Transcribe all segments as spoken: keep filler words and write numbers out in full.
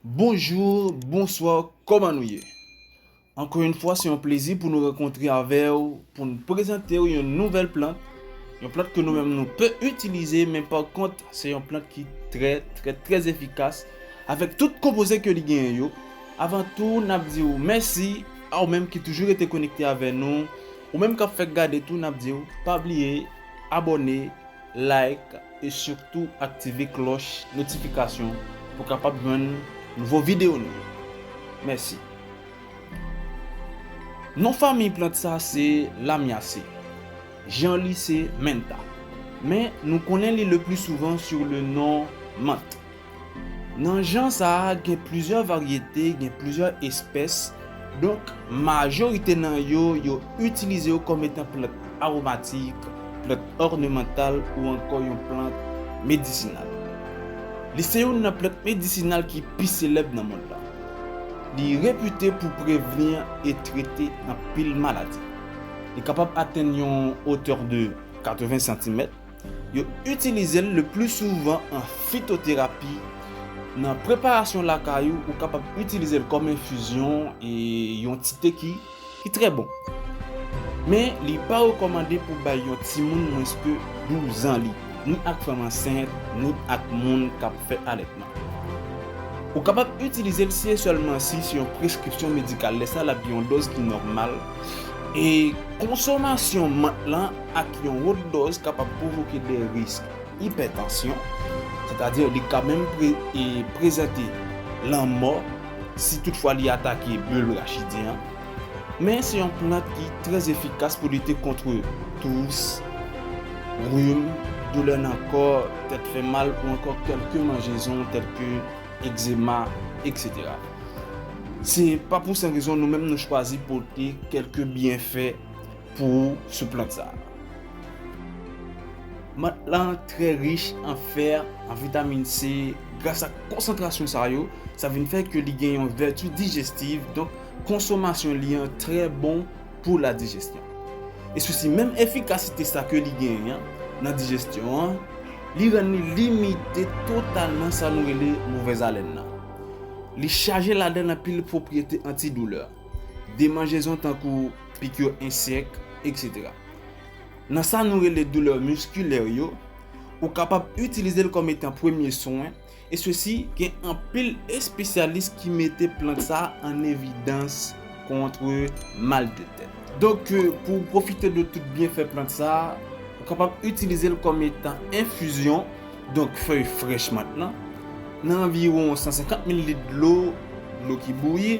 Bonjou, bonswa, kòman nou ye? Ankò yon fwa, se yon plezi pou nou rankontre avè w, pou n prezante w yon nouvèl plant, yon plant ke nou menm nou pe itilize, men pa kont, se yon plant ki trè, trè, trè efikas, avèk tout konpoze ke li genyen yo. Avan tou, n ap di w mèsi a ou menm ki toujou rete konekte avè nou, ou menm k ap fèk gade tou, n ap di w pa bliye abòne, like e sitou aktive klòch notifikasyon pou kapab jwenn nouvo videyo nou yo. Mèsi. Non fanmi plant sa se lamyase. Jan li se menta. Men nou konnen li le pli souvan sou le non mant. Nan jan sa a, gen plizyè varyete, gen plizyè espès. Donk, majorite nan yo, yo itilize yo kòm etan plant awomatik, plant ònemantal ou ankò yon plant medisinal. Li se youn nan plant medisinal ki pi selèb nan mond lan. Li repite pou prevni e trete anpil maladi. Li kapab atenn yon wotè de katreven santimèt. Yo itilize l le pli souvan an fitoterapi. Nan preparasyon lakay ou, ou kapab itilize l kòm enfizyon e yon ti te ki, ki trè bon. Men, li pa rekòmande pou bay yon timoun mwens ke douz an li, ni ak fanm ansent, ni ak moun k ap fè alètman. Ou kapab itilize l si e sèlman si se yon preskripsyon medikal. Lè sa, l ap gen yon dòz ki nòmal. E konsomasyon mant lan ak yon wot dòz kapab pwovoke de risk ipètansyon, sètadi li ka menm pre, e, prezante lanmò si toutfwa li atake bulb rachidyen an. Men se yon plant ki trè efikas pou lite kont tous, rim, doulè nan kò, tèt fè mal ou ankò kèlke manjezon tèlke egzema, etsetera. Se pa pou san rezon nou menm nou chwazi pote kèlke byenfè pou ou sou plant sa a. Mant lan trè rich an fè, an vitamin C, gras a konsantrasyon sa yo, sa vin fè ke li gen yon vèti dijestiv, donk konsomasyon li an trè bon pou la dijesyon. E sou si menm efikasite sa ke li genyen an nan dijesyon an, li rann li limite totalman sa nou rele movèz alèn nan. Li chaje ladan l anpil pwopriyete antidoulè, demanjezon tankou pikir ensèk, etsetera. Nan sa nou rele doulè miskilè yo, ou kapab itilize l kòm etan premye swen, e sesi gen anpil espesyalis ki mete plant sa a an evidans kont mal de tèt. Donk, euh, pou w pwofite de tout byenfè plant sa a, ou kapab itilize l kòm etan enfizyon, donk fèy frèch mant lan, nan anviwon san senkant mil lit dlo, dlo ki bouyi,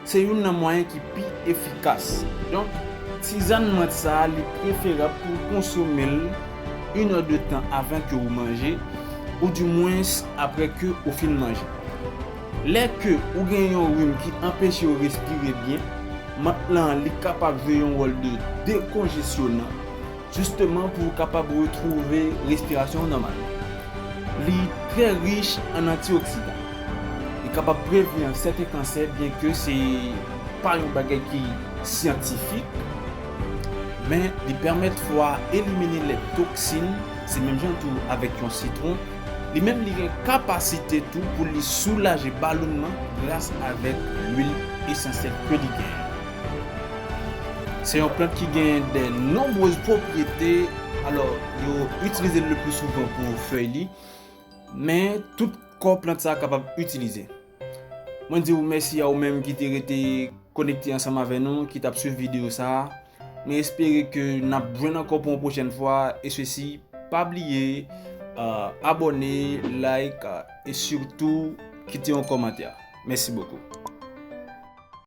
se youn nan mwayen ki pi efikas. Donk, tizàn mant sa a, li preferab pou w konsome l inè de tan avan ke ou manje, oudimwens apre ke ou fin manje. Lè ke ou gen yon rim ki anpeche w respire byen, mant lan li kapab jwe yon wòl de dekonjesyonan, jisteman pou w kapab retwouve respirasyon w nòmal. Li trè rich an antioksidan. Li kapab prevni sèten kansè, byenke se pa yon bagay ki syantifik, men li pèmèt fwa elimine lè toksin, se menm jan tou avèk yon sitwon. Li menm li gen kapasite tou pou li soulaje balounman gras avèk lwil esansyèl ke li genyen. Se yon plant ki gen de nonbrez pwopriyete, alò, yo itilize l le pli souvan pou fèy li, men tout kò plant sa a kapab itilize. Mwen di w mèsi a ou menm ki te rete konekte ansanm avè nou, ki t ap swiv videyo sa a. Mwen espere ke n ap jwenn ankò pou yon pwochèn fwa, e sesi, pa bliye, euh, abòne, like, euh, e sitou kite yon kòmantè. Mèsi bokou.